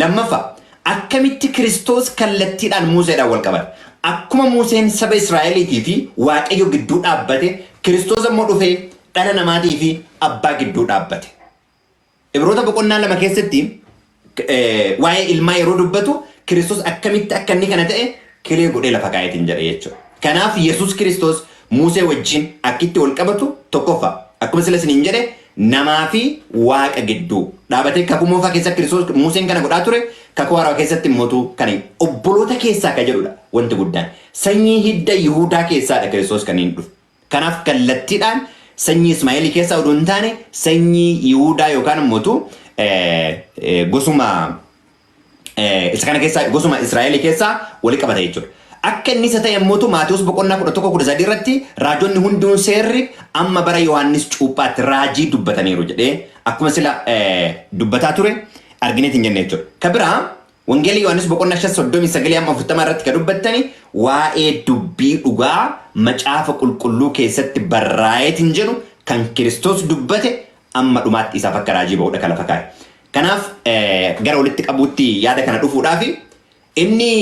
Lammaffaa, akkamitti Kiristoos kallattiidhaan Museedhaan wal qabata? Akkuma Museen saba Israa'eliitii fi Waaqayyo gidduu dhaabbate, Kiristoos ammoo dhufee dhala namaatii fi Abbaa gidduu dhaabbate. Ibroota boqonnaa 2 keessatti waa'ee ilmaa yeroo dubbatu Kiristoos akkamitti akka inni kana ta'e kilee godhee lafa kaa'eetiin jedha jechuudha. Kanaaf Yesuus Kiristoos Musee wajjin akkitti wal qabatu tokkoffaa akkuma sila isiniin jedhe namaa fi Waaqa gidduu dhaabatee kakuu moofaa keessa Kiristoos Museen kana godhaa ture, kakuu haarawaa keessatti immoo kan obboloota keessaa ka jedhudha wanti guddaan. Sanyii hidda Yihuudaa keessaadha Kiristoos kan inni dhufe. Kanaaf kallattiidhaan sanyii Ismaa'eelii keessaa oduu hin taane sanyii Yihuudaa yookaan immoo gosuma isa kana keessaa gosuma Israa'eelii keessaa wali qabata jechuudha. Akka inni isa ta'e immoo Maatewos boqonnaa 11 13 irratti raajonni hunduun seerri amma bara Yohaannis cuuphaatti raajii dubbataniiru jedhee akkuma sila dubbataa ture argineet hin jenne jechuudha. Ka biraa Wangeela Yohaannis boqonnaa 5 39 amma 40 irratti ka dubbattani waa'ee dubbii dhugaa macaafa qulqulluu keessatti barraa'eetiin jedhu kan Kiristoos dubbate amma dhumaatti isaaf akka raajii ba'udha kan lafa kaa'e. Kanaaf gara walitti qabuutti yaada kana dhufuudhaaf inni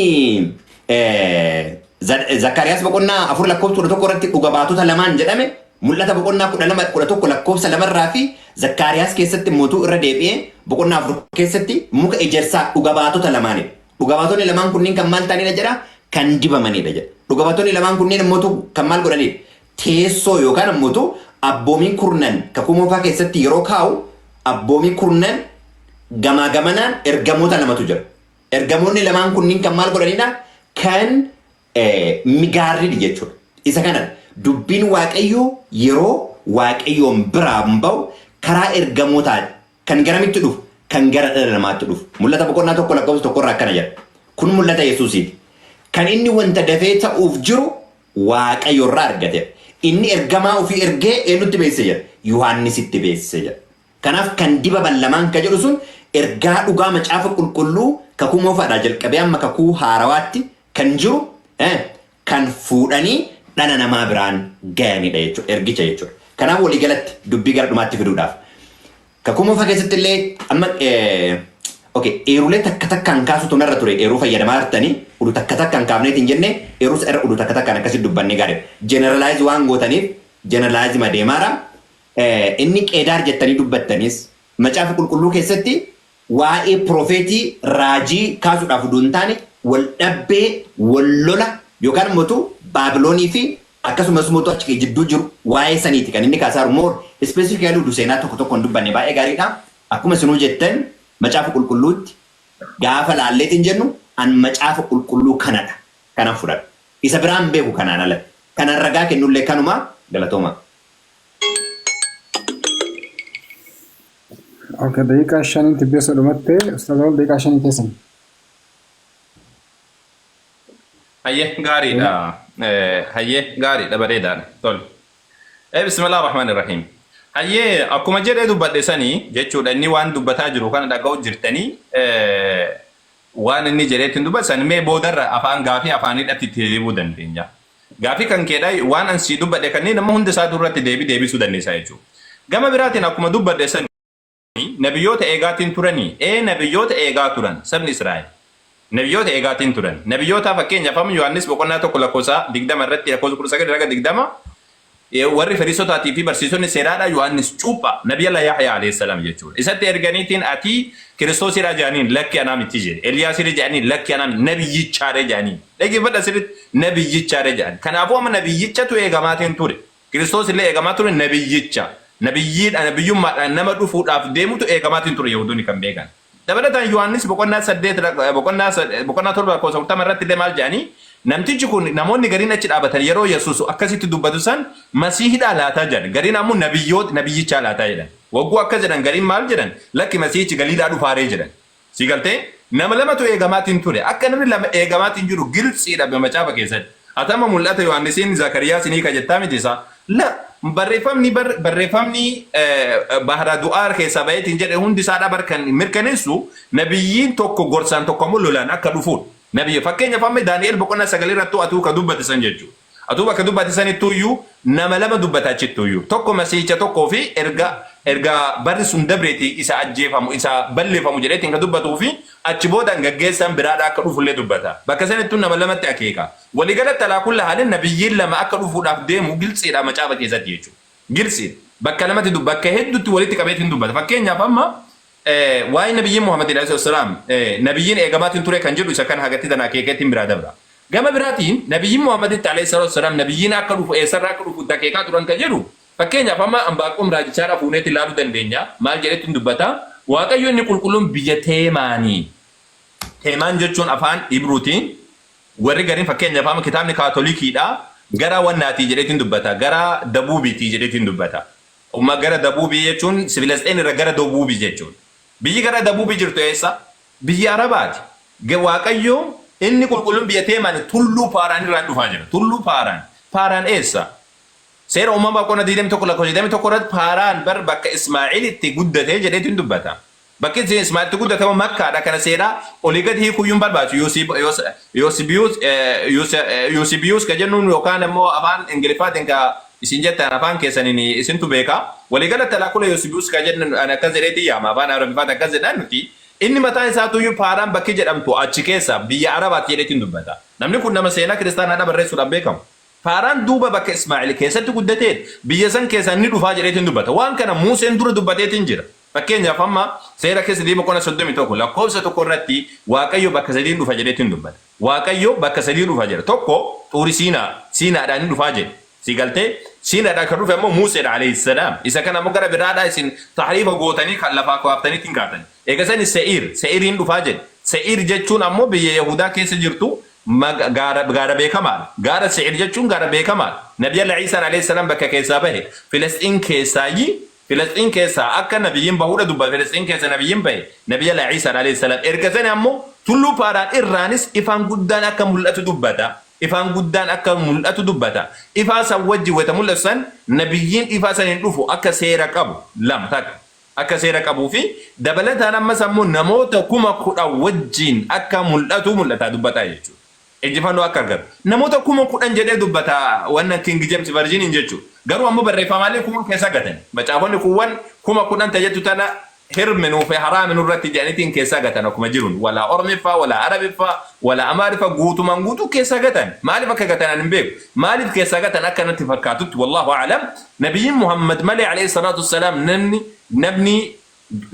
Zakkaariyaas boqonnaa 4 lakkoofsa 11 irratti dhuga baatota lamaan jedhame Mul'ata boqonnaa 12 11 lakkoofsa 2 irraa fi Zakkaariyaas keessatti mootuu irra deebi'ee boqonnaa 4 keessatti muka ejersaa dhuga baatota lamaanidha. Dhuga baatonni lamaan kunniin kan maal ta'anidha jedha? Kan dibamanidha jedha. Dhuga baatonni lamaan kunniin mootuu kan maal godhanidha? Teessoo yookaan ammoo abboomii kurnan kakuu moofaa keessatti yeroo kaa'u abboomii kurnan gamaa gamanaan ergamoota lamatu jira. Ergamoonni lamaan kunniin kan maal godhanidha? Kan migaarridi jechuudha. Isa kana dubbiin Waaqayyoo yeroo Waaqayyoon biraan ba'u karaa ergamootaa kan garamitti dhufu? Kan gara dhala namaatti dhufu. Mul'ata boqonnaa 1 lakkoofsa 1 irraa akkana jedha. Kun mul'ata Yesuusiiti. Kan inni wanta dafee ta'uuf jiru Waaqayyo irraa argate. Inni ergamaa ofii ergee eenyutti beeksise jedha? Yohaannisitti beeksise jedha. Kanaaf kan dibaban lamaan ka jedhu sun ergaa dhugaa macaafa qulqulluu kakuu moofaadhaa jalqabee amma kakuu haarawaatti kan jiru kan fuudhanii dhala namaa biraan gayanidha jechuudha. Ergicha jechuudha. Kanaaf waliigalatti dubbii gara dhumaatti fiduudhaaf. Kakuu moofaa keessatti illee amma okay, eerulee takka takkaan kaasutu narra ture eeruu fayyadamaa jirtanii udu takka takkaan kaafneetiin jenne eerus irra udu takka takkaan akkasitti dubbannee gaarii. Generalize waan gootaniif generalize ma deemaara. Inni Qeedaar jettanii dubbattanis Macaafa Qulqulluu keessatti waa'ee pirofeetii, raajii, kaasuudhaaf uduu hin taane wal dhabbee, wal lola yookaan immoo Baabiloonii fi akkasumas immoo achi jidduu jiru waa'ee saniiti kan inni kaasaa jiru. More specifically uduu seenaa tokko tokko hin dubbanne baay'ee gaariidha. Akkuma isinuu jettan Macaafa Qulqulluutti gaafa laalleetiin jennu an Macaafa Qulqulluu kanadha kanan fudhadhu. Isa biraa hin beeku kanaan alatti. Kanan ragaa kennullee kanuma galatoomaa. Okay, daqiiqaa shaniin tibbeessa dhumatte. Ustaaz Awwal daqiiqaa shanii keessan. Hayyee gaariidha. Hayyee gaariidha bareedaadha. Tole. Bismillah ar-Rahmaan ar-Rahiim. Hayyee akkuma jedhee dubbadhe sanii jechuudha inni waan dubbataa jiru kana dhaga'u jirtanii waan inni jedhee ittiin dubbate san mee boodarra afaan gaafii afaanidhatti itti deebi'uu dandeenya. Gaafii kan keedha waan an sii dubbadhe kanneen amma hunda isaa duratti deebii deebisuu dandeessa jechuudha. Gama biraatiin akkuma dubbadhe sanii nabiyyoota eegaatiin turanii ee nabiyyoota eegaa turan sabni Israa'el. Nabiyyoota eegaatiin turan. Nabiyyoota fakkeenyaaf amma Yohaannis boqonnaa 1 lakkoofsa 20 irratti lakkoofsa 19 haga 20 Warri Fariisotaatii fi barsiisonni seeraadhaa Yohaannis cuuphaa, Nabiyallah Yahyaa alayhi salaam jechuudha. Isatti erganiitiin ati Kiristoosidha jedhaniin lakki anaa miti jedhe. Eliyaasidha jedhaniin lakki anaa miti nabiyyichaadha jedhaniin. Dhaggeeffadha sirriitti nabiyyichaadha jedhan. Kanaafuu amma nabiyyichatu eegamaatiin ture. Kiristoos illee eegamaa ture nabiyyicha. Nabiyyiidha nabiyyummaadhaan nama dhufuudhaaf deemutu eegamaatiin ture Yahudoonni kan beekan. Dabalataan Yohaannis boqonnaa 8 boqonnaa boqonnaa 7 lakkoofsa 40 irratti illee maal jedhanii namtichi kun namoonni gariin achi dhaabatan yeroo Yesuus akkasitti dubbatu san Masiihidhaa laataa jedhan gariin ammoo nabiyyoota nabiyyichaa laataa jedhan. Wagguu akkas jedhan gariin maal jedhan lakki Masiihichi Galiilaa dhufaaree jedhan. Si galtee nama lamatu eegamaatiin ture akka namni lama eegamaatiin jiru giltsiidha macaafa keessatti. Atama mul'ata Yohaannisiin Zakariyaas ni hiika jettaa miti isaa? La barreeffamni bar barreeffamni bahra du'aa keessaa baheetiin jedhe hundi isaadha bar kan mirkaneessu nabiyyiin tokko gorsaan tokko ammoo lolaan akka dhufuudha. Nabiyyi fakkeenyaaf amma Daani'el boqonnaa 9 irrattuu atuu ka dubbate san jechuudha. Atuu bakka dubbate sanittuu iyyuu nama lama dubbata achittuu iyyuu. Tokko masiihicha tokkoo fi erga Erga barri sun dabreeti isa ajjeefamu, isa balleeffamu jedheetiin kan dubbatuu fi achi boodaan gaggeessaan biraadha akka dhufullee dubbata. Bakka sanattuu nama lamatti akeeka. Waliigalatti alaa kulla haalin nabiyyiin lama akka dhufuudhaaf deemu giltsiidha macaafa keessatti jechuudha. Giltsiidha. Bakka lamatti, bakka hedduutti walitti qabeetiin dubbata. Fakkeenyaaf amma waa'ee nabiyyiin Muhammad alayhi salaam, nabiyyiin eegamaatiin ture kan jedhu, isa kana hagatti tana akeekeetiin biraa dabra. Gama biraatiin nabiyyiin Muhammad alayhi salaam nabiyyiin akka dhufu, eessarraa akka dhufu akeekaa turan kan jedhu, fakkeenyaaf amma Anbaaqoom raajichaadha fuuneetti ilaaluu dandeenya. Maal jedhetti dubbata? Waaqayyo inni qulqulluun biyya Teemaanii. Teemaan jechuun afaan Ibruutiin warri gariin, fakkeenyaaf amma kitaabni Kaatolikiidha, gara wannaatii jedheetiin dubbata. Gara Dabuubiitii jedheetiin dubbata. Umma gara Dabuubii jechuun Filisxeen irra gara Dabuubii jechuudha. Biyyi gara Dabuubii jirtu eessa? Biyya Arabaati. Waaqayyo inni qulqulluun biyya Teemaan tulluu Paaraan irraan dhufaa jira. Tulluu Paaraan. Paaraan eessa? Seera Uumamaa boqonnaa 21 lakkoofsa 21 irratti Paaraan bar bakka Ismaa'il itti guddatee jedheetiin dubbata. Bakki Ismaa'il itti guddate immoo Makkaadha. Kana seeraa olii gadi hiikuyyuu hin barbaachisu. Yuusibiyuus ka jennuun yookaan immoo afaan Ingiliffaatiin ka isin jettan, afaan keessaniin isintu beeka. Waliigalatti alaa kula Yuusibiyuus ka jennuun akkas jedheetiin yaama. Afaan Arabiffaatiin akkas jedhan nuti. Inni mataan isaatuyyuu Paaraan bakki jedhamtu achi keessa biyya Arabaatti jedheetiin dubbata. Namni kun nama seenaa kiristaanaadha barreessuudhaan beekamu. Paaraan duuba bakka Ismaa'il keessatti guddateedha. Biyya san keessa inni dhufaa jedheetiin dubbata. Waan kana Museen dura dubbateetiin jira. Fakkeenyaaf amma Seera Keessa Deebii boqonnaa 31 lakkoofsa 1 irratti Waaqayyo bakka sadiin dhufa jedheetiin dubbata. Waaqayyo bakka sadii dhufa jedha. Tokko Xuuri Siinaa, Siinaadhaan inni dhufaa jedhe. Si galtee, Siinaadhaan kan dhufe ammoo Museedha alayhi salaam. Isa kana ammoo gara biraadhaa isin tahriifa gootanii kan lafaa kaaftaniitiin kaatani. Eega sani Se'iir, Se'iriin dhufaa jedhe. Se'iir jechuun ammoo biyya Yahudaa keessa jirtu, gaara beekamaadha. Gaara Se'ir jechuun gaara beekamaadha. Nabi Allah Iisaan alayhi salaam bakka keessaa bahe Filisxiin keessaayi. Filisxiin keessaa akka nabiyyiin bahuudha dubbata. Filisxiin keessa nabiyyiin bahe Nabi Allah Iisaan alayhi salaam. Erga sani ammoo tulluu Paaraan irraanis ifaan guddaan akka mul'atu dubbata. Ifaan guddaan akka mul'atu dubbata. Ifaa san wajjin wayita mul'atu san nabiyyiin ifaa san hin dhufu akka seera qabu lama takka. Akka seera qabuu fi dabalataan ammas ammoo namoota 10,000 wajjin akka mul'atu mul'ataa dubbataa jechuudha. Injifannoo akka argatu. Namoota 10,000 jedhee dubbata wanna King James Version jechuudha. Garuu ammoo barreeffamaalee kuuwwan keessa gatan. Macaafonni kuuwwan 10,000 tajettu tana hirminuu fi haraaminuu irratti jedhaniitiin keessaa gatan akkuma jiruun. Walaa Oromiffaa, walaa Arabiffaa, walaa Amaariffaa guutumaan guutuu keessaa gatan. Maaliif akka gatan ani hin beeku. Maaliif keessaa gatan akka natti fakkaatutti, wallahu a'lam, nabiyyiin Muhammad malee alayhi salaatu wassalaam namni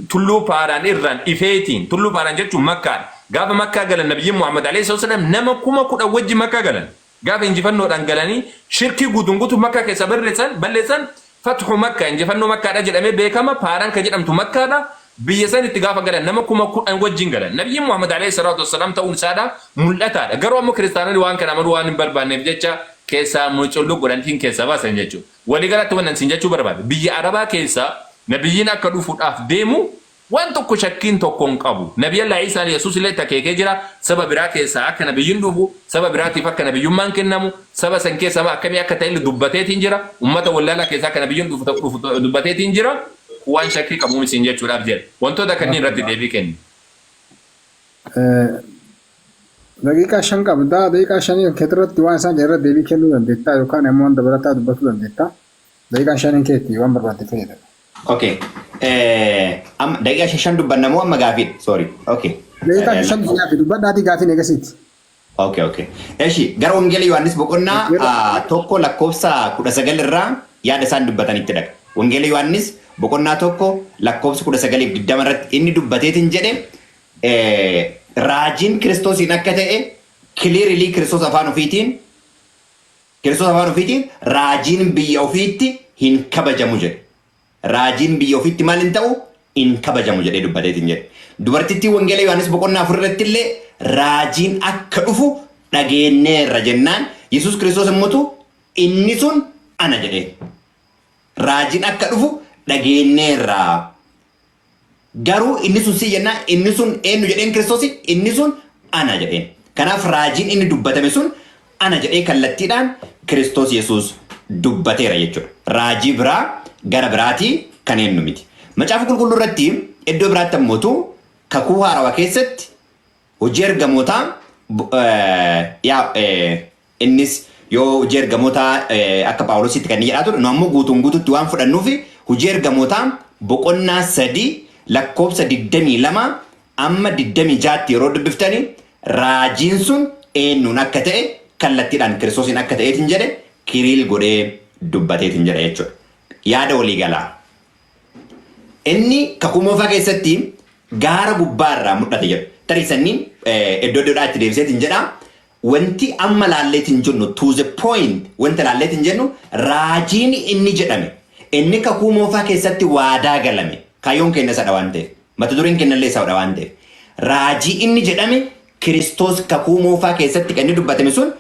tulluu Paaraan irraan ifeetiin, tulluu Paaraan jechuun Makkaadha. Gaafa Makkaa galan nabiyyiin Muhammad alayhi salaatu wassalaam nama 10,000 wajji Makkaa galan. Gaafa injifannoodhaan galanii shirkii guutuun guutuu Makkaa keessaa balleessan, fathu Makkaa, injifannoo Makkaadha jedhamee beekama. Paaraan kan jedhamtu Makkaadha. Biyya sanitti gaafa galan nama 10,000 wajjin galan. Nabiyyiin Muhammad alayhi salaatu wassalaam ta'uun isaadha mul'ataadha. Garuu ammoo kiristaanonni waan kana amanuu waan hin barbaanneef jecha keessaa mucullu godhantiin keessaa baasan jechuudha. Waliigalatti wannan isin jechuu barbaade, biyya Arabaa keessaa nabiyyiin akka dhufuudhaaf deemu waan tokko shakkiin tokko hin qabu. Nabiyallah Iisaan Yesuus illee akeekee jira. Saba biraa keessaa akka nabiyyiin dhufu, saba biraatiif akka nabiyyummaan kennamu, saba san keessa saba akkamii akka ta'e dubbateetiin jira. Ummata wallaalaa keessaa akka nabiyyiin dhufu dubbateetiin jira. Waan shakkii qabu isin jechuudhaaf jedha. Wantoota kanneen irratti deebii kenni. Daqiiqaa 5 qabdaa. Daqiiqaa 5 keetirratti waan isaan jedhan irratti deebii kennuu dandeettaa yookaan immoo waan dabalataa dubbachuu dandeettaa. Daqiiqaan shaniin keetti waan barbaadde fayyadama. Okay. Amma daqiiqaa 5 dubbanna moo amma gaafiidha? Sorry. Okay. Daqiiqaa 5 gaaffii dubbadhaatii gaafiin eegasiiti. Okay. Eshi, gara Wangeela Yohaannis boqonnaa 1 lakkoofsa 19 irraa yaada isaan dubbatanitti dhaqa. Wangeela Yohaannis boqonnaa 1 lakkoofsa 19 fi 20 irratti inni dubbateetiin jedhe, raajiin Kiristoosiin akka ta'e clearly Kiristoos afaan ofiitiin raajiin biyya ofiitti hin kabajamu jedhe. Raajiin biyya ofiitti maal hin ta'u? Hin kabajamu jedhee dubbateetiin jedhe. Dubartittiin Wangeela Yohaannis boqonnaa 4 irratti illee raajiin akka dhufu dhageenyeerra jennaan, Yesuus Kiristoos immoo inni sun ana jedhee. Raajiin akka dhufu dhageenyeerra. Garuu inni sun si jennaan, inni sun eenyu jedheen Kiristoos? Inni sun ana jedheen. Kanaaf raajiin inni dubbatame sun ana jedhee kallattiidhaan Kiristoos Yesuus dubbateera jechuudha. Raajii biraa gara biraatii kan eenyu miti. Macaafa Qulqulluu irratti iddoo biraatti ammootu Kakuu Haarawaa keessatti Hojii Ergamootaa, yaa innis yoo Hojii Ergamootaa akka Phaawulositti kan inni jedhaa ture, nu ammoo guutuun guututti waan fudhannuufi Hojii Ergamootaa boqonnaa 3 lakkoofsa 22 amma 26tti yeroo dubbiftani raajiin sun eenyuun akka ta'e, kallattiidhaan Kiristoosiin akka ta'eetiin jedhe clear godhee dubbateetiin jedha jechuudha. Yaada waliigalaa. Inni Kakuu Moofaa keessatti gaara gubbaarraa mul'ate jedhu. Tarii sanniin iddoo iddoodhaa itti deebiseetiin jedha. Wanti amma laalleetiin jennu, to the point, wanta laalleetiin jennu, raajiin inni jedhame, inni Kakuu Moofaa keessatti waadaa galame, kaayyoon keenya isadha waan ta'eef, mata dureen keenyallee isadha waan ta'eef, raajii inni jedhame Kiristoos Kakuu Moofaa keessatti kan inni dubbatame sun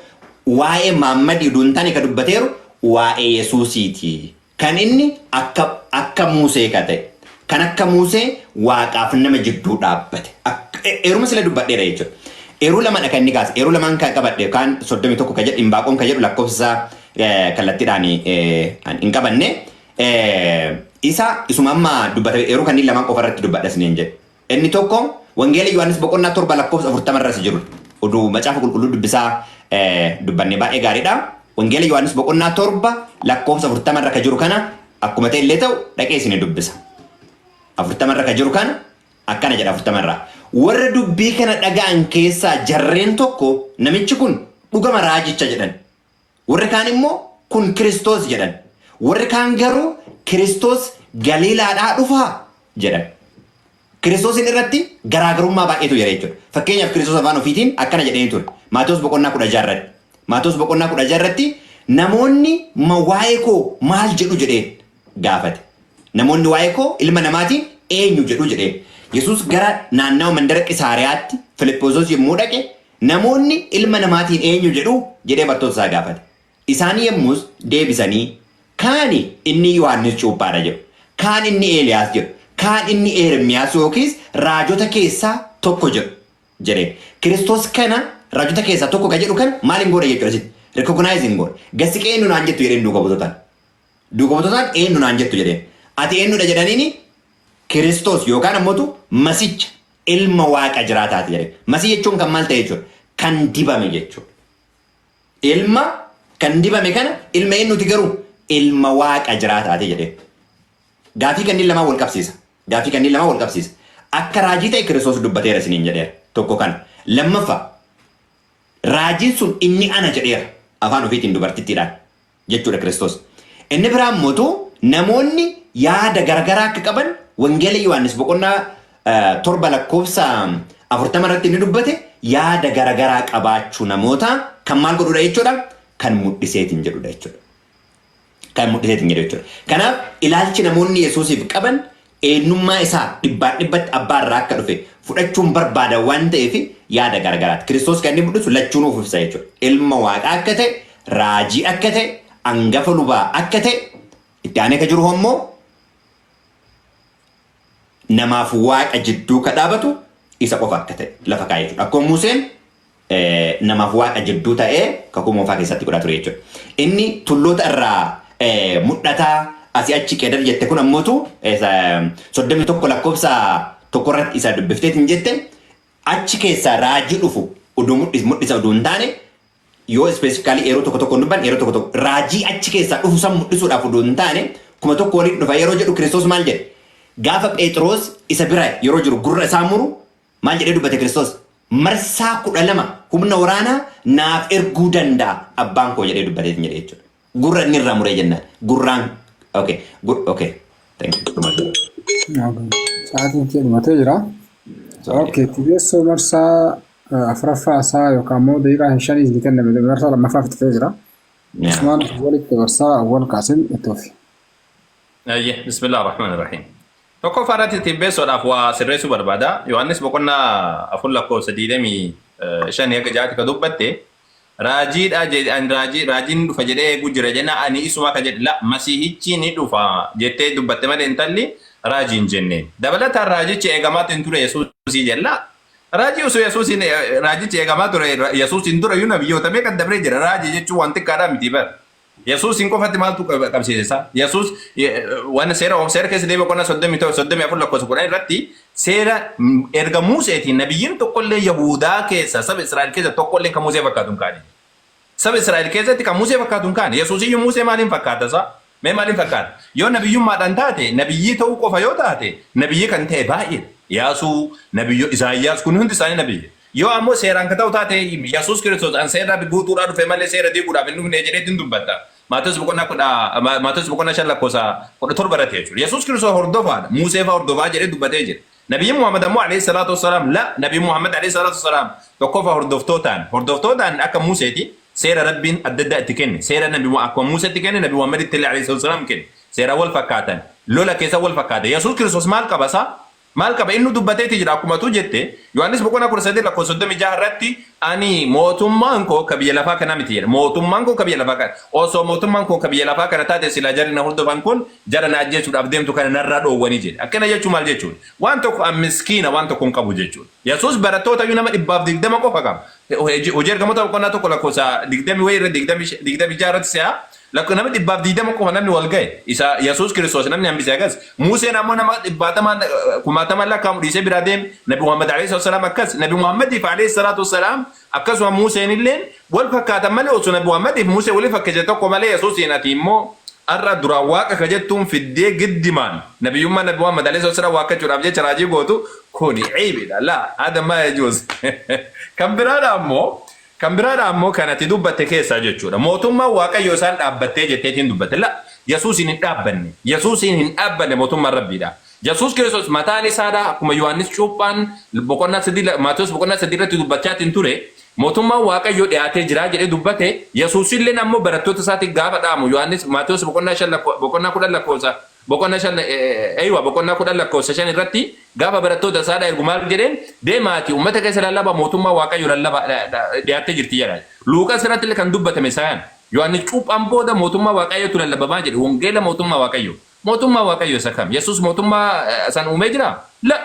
waa'ee Maammadii utuu hin taane kan dubbateeru waa'ee Yesuusiiti. Kan inni akka Musee ka ta'e, kan akka Musee Waaqaaf nama jidduu dhaabbate. Eeruma sila dubbadheera jechuudha. Eeruu lamadha kan inni kaase. Eeruu lamaan kan qabadhe kaan 31 ka jedhu, Imbaaqoon ka jedhu lakkoofsa isaa kallattiidhaan hin qabanne. Isa isuma amma dubbatame eeruu kanneen lamaan qofa irratti dubbadha isiniin jedhe. Inni tokko Wangeela Yohaannis boqonnaa 7 lakkoofsa 40 irra jiru. Oduu Macaafa Qulqulluu dubbisaa dubbanne baay'ee gaariidha. Wangeela Yohaannis boqonnaa 7 lakkoofsa 40 irra ka jiru kana akkuma ta'e illee ta'u dhaqee isin dubbisa. 40 irra ka jiru kana akkana jedha, 40 irraa. "Warra dubbii kana dhaga'an keessaa jarreen tokko, 'Namichi kun dhugama raajicha' jedhan. Warri kaan immoo, 'Kun Kiristoos' jedhan. Warri kaan garuu, 'Kiristoos Galiilaadhaa dhufaa?' jedhan." Kiristoosin irratti garaagarummaa baay'eetu jira jechuudha. Fakkeenyaaf, Kiristoos afaan ofiitiin akkana jedhanii ture. Maatewos boqonnaa 16 irratti. Maatewos boqonnaa 16 irratti, "Namoonni waa'ee koo maal jedhu?" jedheen gaafate. "Namoonni waa'ee koo ilma namaatiin eenyu jedhu?" jedheen. Yesuus gara naannawa mandara Qisaariyaatti Filiphoosos yommuu dhaqe, "Namoonni ilma namaatiin eenyu jedhu?" jedhee bartoota isaa gaafate. Isaan yommus deebisanii, "Kaani inni Yohaannis cuuphaadha jedhu. Kaan inni Eeliyaas jedhu. Kaan inni Ermiyaas yookiis raajota keessaa tokko jedhu" jedheen. Kiristoos kana raajota keessaa tokko ka jedhu kana maal hin goone jechuudha asitti? Recognize hin goone. "Gasiqee eenyu naan jettu?" jedheen duuka buutotaan. Duuka buutotaan "Eenyu naan jettu?" jedheen. "Ati eenyudha?" jedhaniini, "Kiristoos yookaan ammoo Masicha, ilma Waaqa jiraataati" jedheen. Masii jechuun kan maal ta'e jechuudha? Kan dibame jechuudha. Ilma kan dibame kana ilma eenyuti garuu? Ilma Waaqa jiraataati jedheen. Gaafii kanneen lamaan wal qabsiisa. Gaafii kanneen lamaan wal qabsiisa. Akka raajii ta'e Kiristoos dubbateera isiniin jedheera. Tokko kana. Lammaffaa, raajiin sun inni ana jedheera. Afaan ofiitiin dubartittiidhaan jechuudha Kiristoos. Inni biraan mootu namoonni yaada garagaraa akka qaban Wangeela Yohaannis boqonnaa 7 lakkoofsa 40 irratti inni dubbate yaada garagaraa qabaachuu namoota kan maal godhudha jechuudha? Kan mul'iseetiin jedhudha jechuudha. Kan mul'iseetiin jedhu jechuudha. Kanaaf ilaalchi namoonni Yesuusiif qaban eenyummaa isaa dhibbaan dhibbatti abbaa irraa akka dhufe fudhachuun barbaada waan ta'eef yaada garagaraati. Kiristoos kan inni mul'isu lachuun of ibsa jechuudha. Ilma Waaqaa akka ta'e, raajii akka ta'e, hangafa lubaa akka ta'e, itti aanee ka jiru immoo namaaf Waaqa jidduu ka dhaabatu isa qofa akka ta'e lafa kaa'ee jechuudha. Akkuma Museen namaaf Waaqa jidduu ta'ee Kakuu Moofaa keessatti godhaa ture jechuudha. Inni tulloota irraa mul'ataa asii achi Qeedar jette kun ammootu 31 lakkoofsa 1 irratti isa dubbifteetiin jette, achi keessaa raajii dhufu oduu mul'isa oduu hin taane, yoo specifically yeroo tokko tokko dubban, yeroo tokko tokko raajii achi keessaa dhufu san mul'isuudhaaf oduu hin taane, 1000 waliin dhufa yeroo jedhu Kiristoos maal jedhe? Gaafa Phexros isa bira yeroo jiru gurra isaa muru maal jedhee dubbate Kiristoos? "Marsaa 12 humna waraanaa naaf erguu danda'a abbaan koo" jedhee dubbateetiin jedhe jechuudha. Gurra inni irraa muree jennaan. Gurraan, okay. Okay. Thank you. Sa'aatiin kee dhumatee jira. Okay, Tibeessoo marsaa afuraffaa isaa yookaan immoo daqiiqaa 5 isin kenname marsaa lammaffaa fixatee jira. Usmaan walitti dabarsaa, Awwal Qaasim itti ofi. Ayyee, bismillah ar-Rahmaan ar-Rahiim. Tokkoffaa irratti tibbeessoodhaaf waa sirreessuu barbaada. Yohaannis boqonnaa 4 lakkoofsa 25 hanga 6tti ka dubbatte raajiidha jedhan, raajii raajiin dhufa jedhee eeguu jira jenna, ani isuma ka jedhe la masiihichi ni dhufa jettee dubbatte malee intalli raajii hin jenne. Dabalataan raajichi eegamaatti hin ture Yesuusii jella. Raajii osoo Yesuusiin raajichi eegamaa ture Yesuusiin dura iyyuu nabiyyoota meeqa dabree jira. Raajii jechuun waan xiqqaadhaa miti bara. Yesuusiin qofatti maaltu qabsiise isaa? Yesuus waan seera keessa deebi'u boqonnaa 31 34 lakkoofsa 10 irratti seera erga Museetiin nabiyyiin tokkollee Yahudaa keessa, saba Israa'el keessa tokkollee kan Musee fakkaatu hin kaane. Saba Israa'el keessatti kan Musee fakkaatu hin kaane. Yesuus iyyuu Musee maaliin fakkaata isaa? Mee maaliin fakkaata? Yoo nabiyyummaadhaan taate, nabiyyii ta'uu qofa yoo taate, nabiyyii kan ta'e baay'eedha. Yaasuu, nabiyyo Isaayyaas kun hundi isaanii nabiyyi. Yoo ammoo seeraan ka ta'u taate, Yesuus Kiristoos an seera guutuudhaa dhufe malee seera diiguudhaaf hin dhufne jedheetiin dubbatta. Maatewos boqonnaa 5 lakkoofsa 17 irratti jechuudha. Yesuus Kiristoos hordofaadha. Muusee fa'aa hordofaa jedhee dubbatee jira. Nabiyyi Muhammad ammoo alayhi salaatu wassalaam la Nabi Muhammad alayhi salaatu wassalaam tokkoffaa hordoftootaan akka Museeti seera Rabbiin adda addaa itti kenne, seera Nabi akkuma Museetti kenne Nabi Muhammaditti illee alayhi salaatu wassalaam kenne, seera wal fakkaatan, lola keessa wal fakkaatan. Yesuus Kiristoos maal qaba isaa? Maal qaba? Inni dubbateeti jira. Akkuma tu jette, Yohaannis boqonnaa 13 lakkoofsa 36 irratti, "Ani mootummaan koo ka biyya lafaa kana miti" jedha. Mootummaan koo ka biyya lafaa kana. Osoo mootummaan koo ka biyya lafaa kana taate, silaa jarri na hordofan kun jara na ajjeesuudhaaf deemtu kana narraa dhoowwanii jedhe. Akkana jechuun maal jechuudha? Waan tokko an miskiina, waan tokko hin qabu jechuudha. Yesuus barattoota iyyuu nama 120 qofa qaba. Hojii Ergamoota boqonnaa 1 lakkoofsa 20 wayii irra 26 irratti se'a. Lakko nama 120 qofa namni wal ga'e. Isa Yesuus Kiristoos namni hambise akkas. Museen ammoo nama dhibbaatamaan, kumaatamaan lakkaa'amu dhiisee biraa deeme. Nabi Muhammad alayhi salaam akkas. Nabi Muhammadiif alayhi salaatu wassalaam akkasuma Museen illeen wal fakkaatan malee, osoo Nabi Muhammadiif Musee walii fakkeesse tokko malee, Yesuusiin ati immoo har'a duraan waaqa ka jettuun fiddee giddimaan nabiyyummaa Nabi Muhammad alayhi salaam waaqachuudhaaf jecha raajii gootu kuni ciibidha. Laa hada maa yajuuz. Kan biraadha ammoo kan ati dubbatte keessaa jechuudha. Mootummaan Waaqayyoo isaan dhaabbattee jetteetiin dubbatte. La, Yesuusiin hin dhaabbanne. Yesuusiin hin dhaabbanne mootummaan Rabbiidha. Yesuus Kiristoos mataan isaadha akkuma Yohaannis Cuuphaan boqonnaa 3, Maatewos boqonnaa 3 irratti dubbachaatiin ture. Mootummaan Waaqayyoo dhiyaatee jira jedhee dubbate. Yesuusillee ammoo barattoota isaatiin gaafa dhaamu Yohaannis Maatewos boqonnaa 5 boqonnaa 10 lakkoofsa boqonnaa 5, eeywa, boqonnaa 10 lakkoofsa 5 irratti gaafa barattoota isaadha ergu maal jedheen? "Deemaati uummata keessa lallabaa, mootummaa Waaqayyoo lallabaa, dhiyaattee jirti" jedha. Luuqas irratti illee kan dubbatame isaan Yohaannis Cuuphaan booda mootummaa Waaqayyootu lallabamaa jedhe, wangeela mootummaa Waaqayyoo. Mootummaa Waaqayyoo isa kam? Yesuus mootummaa san uumee jiraa? La,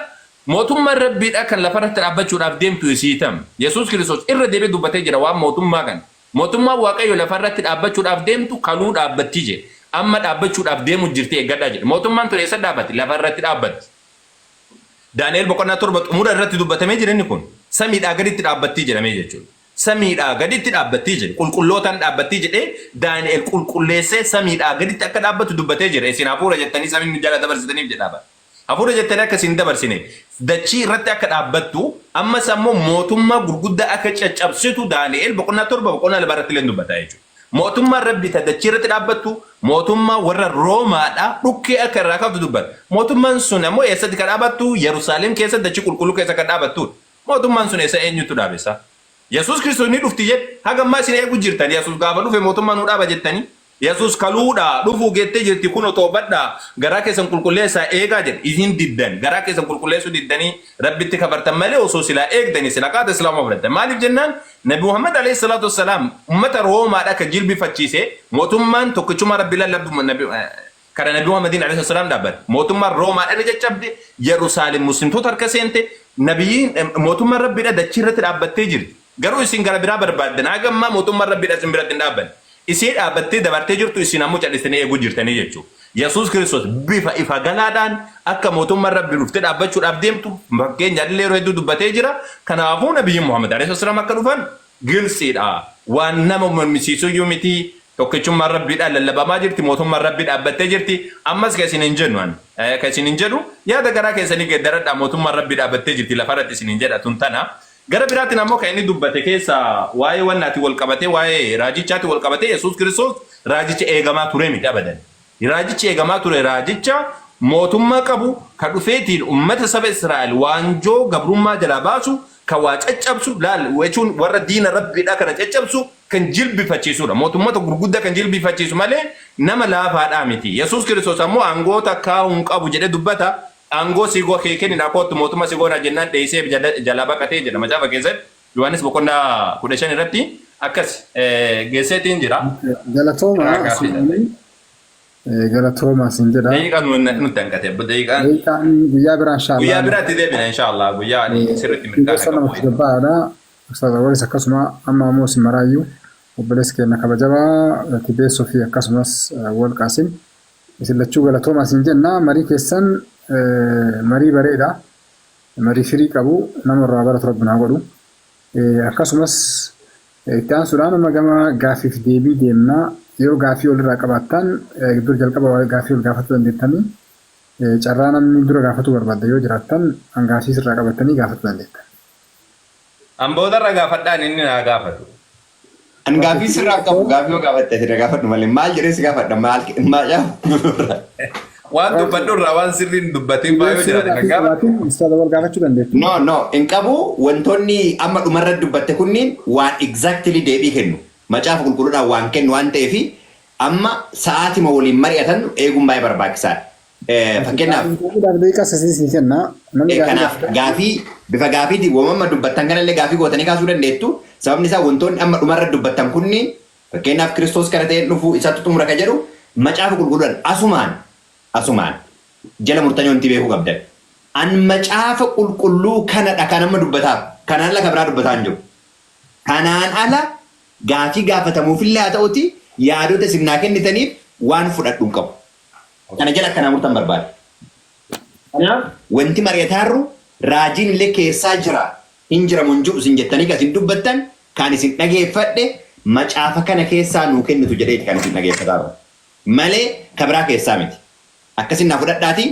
mootummaan Rabbiidha kan lafarratti dhaabbachuudhaaf deemtu isiitam. Yesuus Kiristoos irra deebi'ee dubbatee jira waan mootummaa kana. Mootummaan Waaqayyo lafarratti dhaabbachuudhaaf deemtu kaluu dhaabbatti jedhe. Amma dhaabbachuudhaaf deemu jirti, eeggadhaa jedhe. Mootummaan tun eessa dhaabbatti? Lafarratti dhaabbatti. Daani'el boqonnaa 7 xumura irratti dubbatamee jira inni kun. Samiidhaa gaditti dhaabbattii jedhamee jechuudha. Samiidhaa gaditti dhaabbattii jedhe. Qulqullootaan dhaabbattii jedhee Daani'el qulqulleessee samiidhaa gaditti akka dhaabbatu dubbatee jira. Isin hafuura jettanii samiin nu jala dabarsitaniif jedhaa bara. Hafuura jettanii akka isin dabarsine, dachii irratti akka dhaabbattu, ammas ammoo mootummaa gurguddaa akka caccabsitu Daani'el boqonnaa 7 boqonnaa 2 irratti illee dubbata jechuudha. Mootummaan Rabbi ta dachii irratti dhaabbattu mootummaa warra Roomaadha dhukkee akka irraa kaftu dubbata. Mootummaan sun ammoo eessatti kan dhaabbattu? Yerusaalem keessa, dachii qulqulluu keessa kan dhaabbattudha. Mootummaan sun eessa, eenyutu dhaabessa? Yesuus Kiristoos ni dhufti jedhe. Haga ammaa isin eegu jirtan. Yesuus gaafa dhufe mootummaa nu dhaaba jettanii. Yesuus kaluudha dhufuu geettee jirti, kunoo toobadhaa, garaa keessan qulqulleessaa eegaa jedhe. Isin diddan, garaa keessan qulqulleessuu diddanii Rabbitti kafartan malee, osoo silaa eegdanii sila qaata Islaama fudhattan. Maaliif jennaan, Nabi Muhammad alayhi salaatu wassalaam ummata Roomaadha ka jilbifachiise. Mootummaan tokkichummaa Rabbi lallabdu nabi kana Nabi Muhammadiin alayhi salaam dhaabbate. Mootummaan Roomaadha irra caccabde, Yerusaalem muslimtoota harka seente, nabiyyiin mootummaan Rabbiidha dachii irratti dhaabbattee jirti. Garuu isin gara biraa barbaaddan. Haga ammaa mootummaan Rabbiidha isin biratti hin dhaabbanne. Isii dhaabbattee dabartee jirtu, isin ammoo cal'istanii eeguu jirtanii jechuudha. Yesuus Kiristoos bifa ifa galaadhaan akka mootummaan Rabbii dhuftee dhaabbachuudhaaf deemtu fakkeenya illee yeroo hedduu dubbatee jira. Kanaafuu Nabiyyiin Muhammad alayhi salaam akka dhufan gilsiidha. Waan nama mormisiisuyyuu miti. Tokkichummaan Rabbiidhaan lallabamaa jirti. Mootummaan Rabbii dhaabbattee jirti. Ammas ka isin hin jennu ani. Ka isin hin jedhu, yaada garaa keessanii geeddaradhaa, mootummaan Rabbii dhaabbattee jirti lafarratti isin hin jedha tun tana. Gara biraatiin ammoo kan inni dubbate keessa waa'ee wannaati wal qabatee, waa'ee raajichaati wal qabatee, Yesuus Kiristoos raajicha eegamaa ture miti abadan. Raajichi eegamaa ture raajicha mootummaa qabu ka dhufeetiin ummata saba Israa'el waanjoo gabrummaa jalaa baasu, ka waa caccabsu laal jechuun warra diina Rabbiidhaa kana caccabsu kan jilbifachiisudha. Mootummoota gurguddaa kan jilbifachiisu malee nama laafaadhaa miti. Yesuus Kiristoos ammoo aangoota kaa'uu hin qabu jedhee dubbata. Aangoo si kee kennina, kootu mootummaa si goonaa jennaan dheessee jalaa baqatee jedha macaafa keessatti. Yohaannis boqonnaa 15 irratti akkas geesseetiin jira. Galatooma. Galatooma sin jedha. Daqiiqaan nutti hanqate. Daqiiqaan. Daqiiqaan guyyaa biraa inshaallah. Guyyaa biraatti deebina inshaallah, guyyaa ani sirriitti mirkaana qabu. Namatti gabbaadha. Ustaaz Awwalis, akkasuma amma ammoo isin maraayyuu obboleessa keenya kabajamaa Tibeessoo fi akkasumas Awwal Qaasim, isin lachuu galatoomaa isin jenna. Marii keessan marii bareeda, marii firii qabu, nama irraa baratu Rabbi naa godhu. Akkasumas itti aansuudhaan amma gama gaaffiif deebii deemna. Yoo gaafii walirraa qabaattan dur jalqaba gaafii wal gaafachuu dandeettanii, carraa namni dura gaafachuu barbaadda yoo jiraattan hangaafii sirraa qabattanii gaafachuu dandeettan. An boodarra gaafadhaan inni naa gaafatu. An gaafii sirraa qabu, gaafii yoo gaafatte asirra gaafadhu malee maal jedhee si gaafadha, maal maal irraa. Waan dubbadhu irraa waan sirriin dubbatiin faa yoo jiraate kan gaafadhu. Ustaaza wal gaafachuu dandeettu. No, no, hin qabu. Wantoonni amma dhumarra dubbatte kunniin waan exactly deebii kennu. Macaafa qulqulluudhaan waan kennu waan ta'eef, amma sa'aatima waliin mari'atan eeguun baay'ee barbaachisaadha. Fakkeenyaaf Gaafii daqiiqaa sasii sii kenna. Namni gaafii kanaaf gaafii bifa gaafiitiin waamama dubbattan kanallee gaafii gootanii kaasuu dandeettu. Sababni isaa wantoonni amma dhumarra dubbattan kunniin, fakkeenyaaf Kiristoos kana ta'een dhufu isatti xumura ka jedhu, macaafa qulqulluudhaan asumaan jala murtanii wanti beekuu qabdan. An macaafa qulqulluu kanadha kan amma dubbataaf. Kanaan ala kan biraa dubbataa hin jiru. Kanaan ala gaafii gaafatamuufillee haa ta'uti yaadota isin naa kennitaniif waan fudhadhu hin qabu. Kana jala akkanaa murtan barbaada. Kanaaf wanti mari'ataarru raajiin illee keessaa jira hin jiramu hin jiru isin jettanii kan isin dubbattan, kan isin dhageeffadhe macaafa kana keessaa nuu kennitu jedheeti kan isin dhageeffataaru. Malee ka biraa keessaa miti. Akkasin naa fudhadhaati,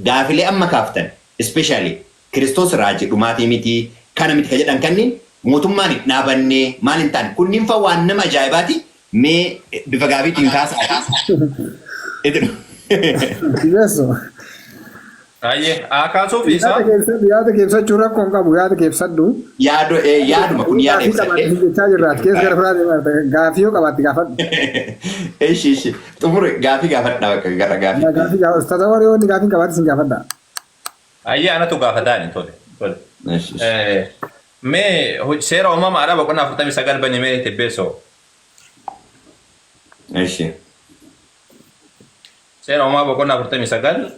gaafilee amma kaaftan, especially Kiristoos raajii dhumaatii miti, kana miti ka jedhan, kanniin mootummaan hin dhaabanne maal hin taane kunniin fa waan nama ajaa'ibaati. Mee bifa gaafiitiin kaasaati. Tibeessoo. Hayyee haa kaasuuf isaa. Yaada keessadhu, yaada keessachuu rakkoo hin qabu, yaada keessadhu. Yaado yaaduma kun yaada Gaafii ibsadhe. qabaatte jechaa jirraati keessa gara biraa deemaa, gaafii yoo qabaatte gaafadhu. Ishi ishi xumure, gaafii gaafadhaa bakka gara gaafii. Gaafii gaafa ustaaza warri yoo inni gaafii hin qabaatte sin gaafadha. Hayyee, anatu gaafataani, tole tole. Ishi ishi. Mee seera uumamaadha boqonnaa 49 bani mee, Tibbeessoo. Ishi. Seera uumamaa boqonnaa 49.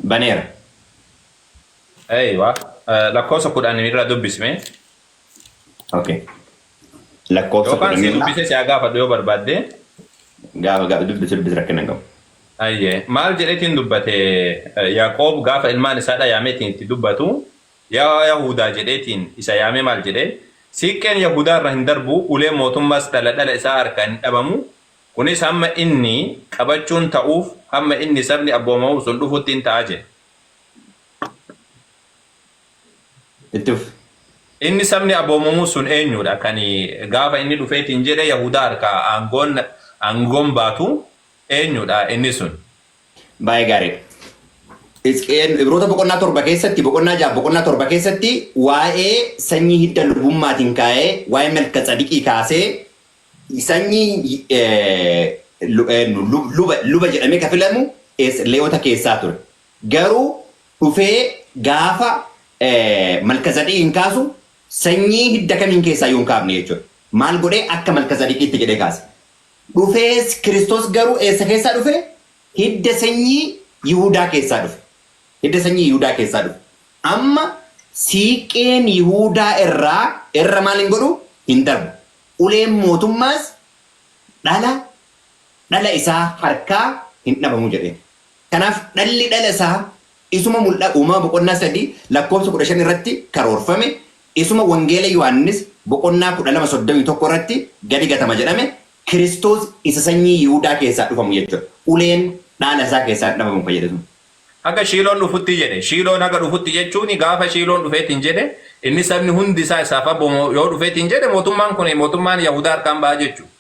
Baneera. Eeywa, lakkoofsa 10 irraa dubbisme. Okay. Lakkoofsa Yookaan si 10. dubbisee si haa gaafadhu yoo barbaadde. Gaafa gaafa, dubbisi dubbisi, rakkina hin qabu. Ayyee, maal jedheetiin dubbate Yaaqoob gaafa ilmaan isaa dhayaameetiin itti dubbatu? Yaa Yahudaa jedheetiin isa yaamee maal jedhee? Siiqqeen Yahudaa irra hin darbu, uleen mootummaas dhala dhala isaa harkaa hin dhabamu, kunis hamma inni qabachuun ta'uuf, hamma inni sabni abboomamuuf sun dhufutti hin ta'a jedhe. Itti fufi. Inni sabni abboomamuu sun eenyudha? Kan gaafa inni dhufeetiin jedhe Yahudaa harkaa aangoon baatu eenyudha inni sun? Baay'ee gaariidha. Hisqeel Ibroota boqonnaa 7 keessatti, boqonnaa 6, boqonnaa 7 keessatti waa'ee sanyii hidda lubummaatiin kaa'ee, waa'ee Melka Tsadiqii kaasee, sanyii luba jedhamee kan filamu Leewota keessaa ture. Garuu dhufee gaafa Malka Tsadiqiin kaasu sanyii hidda kamiin keessaa iyyuu hin kaafne jechuudha. Maal godhee? Akka Malka Tsadiqiitti jedhee kaase. Dhufees Kiristoos garuu eessa keessaa dhufe? Hidda sanyii Yihudaa keessaa dhufe. Hidda sanyii Yihudaa keessaa dhufe. Amma siiqqeen Yihudaa irraa irra maal hin godhu? Hin darbu. Uleen mootummaas dhala dhala isaa harkaa hin dhabamu jedheen. Kanaaf dhalli dhala isaa isuma mul'a Uumama boqonnaa 3 lakkoofsa 15 irratti karoorfame, isuma Wangeela Yohaannis boqonnaa 12 31 irratti gadi gatama jedhame, Kiristoos isa sanyii Yihudaa keessaa dhufamu jechuudha. Uleen dhaala isaa keessaa hin dhabamu kan jedhe sun. Haga Shiiloon dhufutti jedhe. Shiiloon haga dhufutti jechuun gaafa Shiiloon dhufeetiin jedhe, inni sabni hundi isaa isaaf abboomu yoo dhufeetiin jedhe, mootummaan kun mootummaan Yahudaa harkaan ba'a jechuudha.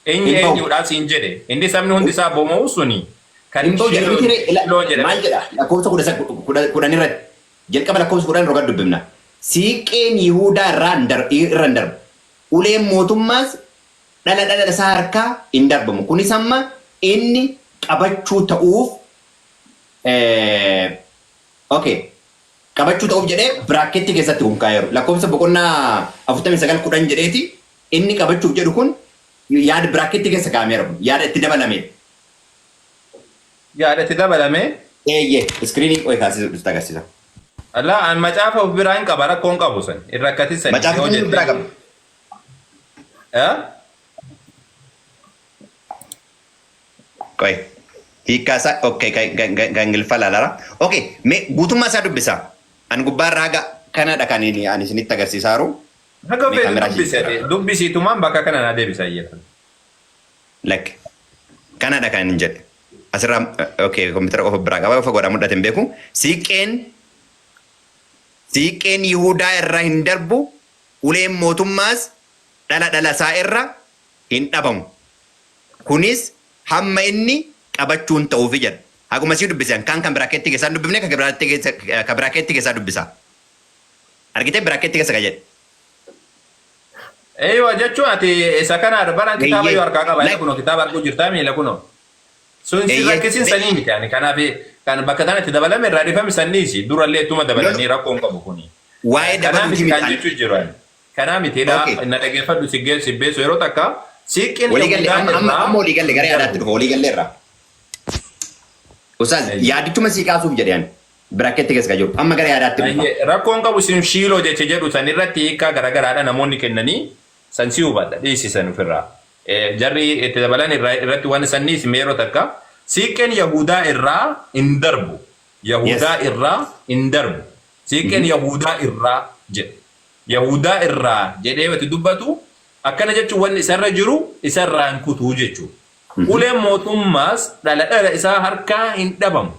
Inni Hin ba'u. eenyudha siin jedhe? Inni sabni hundi isaa abboomamu suni kan Hin ba'u jedhe Shiiloo miti ree? Shiiloo jedhame. Maal jedha lakkoofsa 10 irratti? Jalqaba lakkoofsa 10 roga dubbifna. Siiqqeen Yihudaa irraa irra hin darbu. Uleen mootummaas dhala dhala isaa harkaa hin darbamu. Kunis hamma inni qabachuu ta'uuf, okay. Qabachuu ta'uuf jedhee brackettii keessatti kun kaa'eeru. Lakkoofsa boqonnaa 49 10 jedheeti, inni qabachuuf jedhu kun yaada brackettii keessa kaa'ameera, kun yaada itti dabalamedha. Yaada itti dabalame. Eeyyee, screenii qo'ee kaasisuu dhufte agarsiisa. Allaa, an macaafa of biraa hin qaba, rakkoon qabu san. Hin rakkatin Macaafa yoo kamiin biraa qaba? Eh? Qo'ee. Hiikkaa isaa, okay, kan Ingiliffaa ilaalaa. Okay, mee guutummaa isaa dubbisa. An gubbaarraa haga kanadha kan inni ani isinitti agarsiisaa jiru. Haga Mee feetu kaameraa dubbisi jijjiira. ati. Dubbisiitumaan bakka kana naa deebisa iyyata. Lakki. Kanadha kan inni jedhe. Asirraa, okay, kompiitara qofa biraa qaba, fagoodhaa mul'ate hin beeku. Siiqqeen Yihudaa irra hin darbu, uleen mootummaas dhala dhala isaa irra hin dhabamu. Kunis hamma inni qabachuun ta'uufi jedha. Haguma sii dubbisan kaan kan biraakeetti keessaa hin dubbifne, kan biraakeetti keessaa dubbisa. Argitee, biraakeetti keessa kan jedhe. Eeywa, jechuun ati isa kana baran kitaaba yoo harkaa qaba, Like- kunoo kitaaba arguu jirtaa miila kunoo. Sun si rakkisiin sanii miti ani, kanaaf kan bakka tanatti dabalame irraa dhifame sanniisi, durallee ittuma dabalanii rakkoo hin qabu kuni. Waa'ee Kanaa dabaluuti miti kan miti. jechuu jiru ani. Kanaa miti dha, na dhaggeeffadhu, si geessu si beessu yeroo takka siiqqeen Waliigalle. Yahudaa Amma amma irraa amma waliigalle, gara yaadaatti dhufa, waliigalle irraa. Ustaaz, yaadichuma sii kaasuuf jedhe, ani biraakeetti keessa kan jiru amma gara yaadaatti dhufa. Ayyee, rakkoon qabu sin Shiiloo jecha jedhu san irratti hiikkaa garagaraadha namoonni kennanii, san si hubadha, dhiisisan ofirraa. Jarri itti dabalan irratti waan sanniis yeroo takka siiqqeen Yahudaa irraa hin darbu. Yahudaa irraa hin darbu. Siiqqeen Yahudaa irraa jedhe. Yahudaa irraa jedhee wati dubbatu akkana jechuun wanni isarra jiru isarraa hin kutuu jechuudha. Uleen mootummaas dhala dhala isaa harkaa hin dhabamu.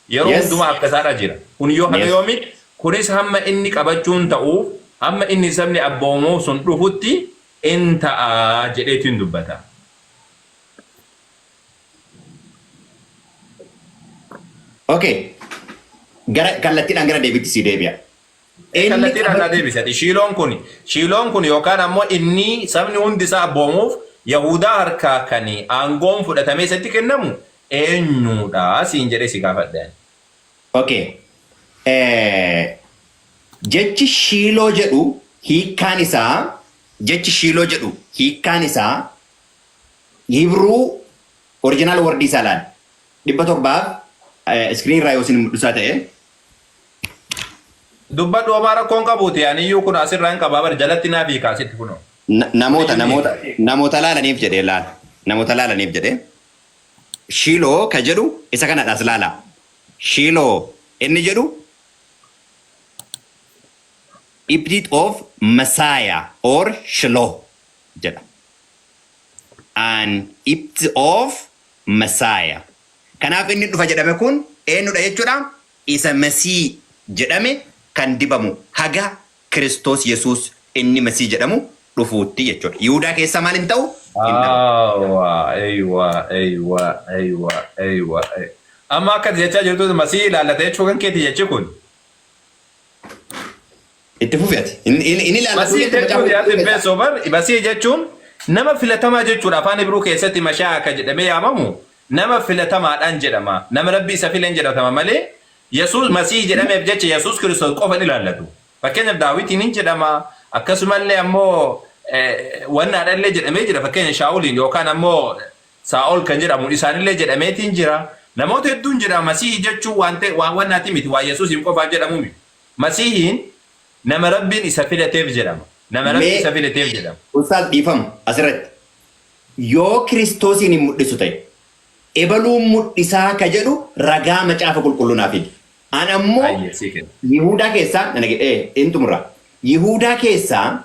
Yeroo hundumaa harka isaadha jira. Kun yoo haga yoomitti? Kunis hamma inni qabachuun ta'uuf, hamma inni sabni abboomamuu sun dhufutti in ta'a jedheetiin dubbata. Okay. Gara kallattiidhaan gara deebiitti sii deebi'a. Inni Kallattiidhaan naa deebisi ati. Shiiloon kun yookaan ammoo inni sabni hundi isaa abboomuuf Yahudaa harkaa kan aangoon fudhatamee isatti kennamu eenyudha siin jedhee si gaafadhe ani. Okay. Jechi Shiiloo jedhu hiikkaan isaa, jechi Shiiloo jedhu hiikkaan isaa, Hibruu original wordii isaa ilaali. 700 screen irraa yoo isin mul'isaa ta'e. Dubbadhu, homaa rakkoon qabuuti, ani iyyuu kun asirraa hin qabaa, bar jalatti naaf hiikaa asitti kunoo. Namoota namoota laalaniif jedhee laala. Namoota laalaniif jedhee. Shiiloo ka jedhu isa kanadhaas laala. Shiiloo inni jedhu epithet of Messiah or Shiloh jedha. An epithet of Messiah. Kanaaf inni dhufa jedhame kun eenyudha jechuudha? Isa Masii jedhame kan dibamu, haga Kiristoos Yesuus inni Masii jedhamu dhufuutti jechuudha. Yihudaa keessaa maal hin ta'u? Hin dhabamu. Awa, eywa, eywa, eywa, eywa. Amma akka ati jechaa jirtu Masii ilaallata jechuu kan keeti jechi kun. Itti fufi ati. Inni ilaallatu Masii jette jechuun macaafa yaa qulqulluu keessaa. Xibbee bar, Masii jechuun nama filatamaa jechuudha. Afaan Ibruu keessatti Mashaa akka jedhamee yaamamu nama filatamaadhaan jedhama. Nama Rabbi isa fileen jedhatama malee Yesuus Masii jedhameef jecha Yesuus Kiristoos qofa hin ilaallatu. Fakkeenyaaf Daawitiin hin jedhama. Akkasumallee ammoo wannaadhallee jedhamee jira. Fakkeenya Shaa'uliin yookaan ammoo Saa'ol kan jedhamu isaanillee jedhameetiin jira. Namoota hedduun jira. Masihii jechuun waan ta'e waan wannaati miti, waan Yesuusiin qofaaf jedhamu miti. Masihiin nama Rabbiin isa filateef jedhama. Nama Rabbi Mee isa filateef jedhama. Ustaaz, dhiifama asirratti. Yoo Kiristoosiin hin mul'isu ta'e, ebaluun mul'isaa ka jedhu ragaa macaafa qulqulluu naa fidi. An ammoo Hayyee, sii kenna. Yihuudaa keessaa nana in xumura. Yihuudaa keessaa